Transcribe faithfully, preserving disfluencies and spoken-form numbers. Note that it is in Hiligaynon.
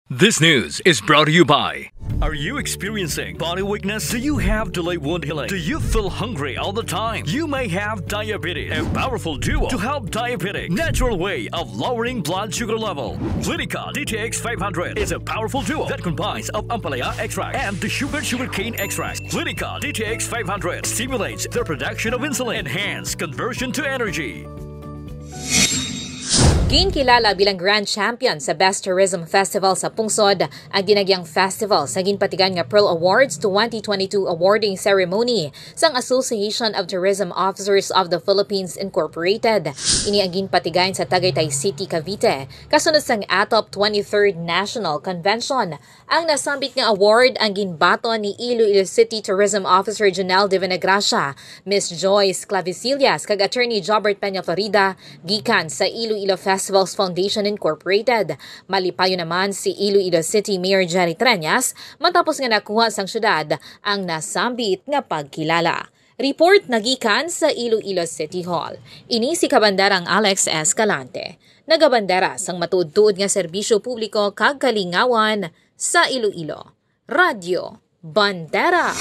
This news is brought to you by. Are you experiencing body weakness? Do you have delayed wound healing? Do you feel hungry all the time? You may have diabetes. A powerful duo to help diabetic. Natural way of lowering blood sugar level. Clinica D T X five hundred is a powerful duo that combines of ampalaya extract and the sugar sugarcane extract. Clinica D T X five hundred stimulates the production of insulin, enhance conversion to energy. Ginkilala bilang Grand Champion sa Best Tourism Festival sa Pungsod ang Dinagyang Festival sa ginpatigan nga Pearl Awards twenty twenty-two Awarding Ceremony sang Association of Tourism Officers of the Philippines Incorporated. Ini ang ginpatigayon sa Tagaytay City, Cavite, kasunod sang ATOP twenty-third National Convention. Ang nasambit nga award ang ginbaton ni Iloilo City Tourism Officer Janelle de Venegracia, Miss Joyce Clavisillas, kag Attorney Jobert Peña Florida gikan sa Iloilo Festivals Foundation Incorporated. Malipayon naman si Iloilo City Mayor Jerry Treñas matapos nga nakuha sang syudad ang nasambit nga pagkilala. Report nagikan sa Iloilo City Hall. Ini si Kabandarang Alex Escalante, nagabandera sang matuod-tuod nga serbisyo publiko kag kalingawan sa Iloilo. Radyo Bandera.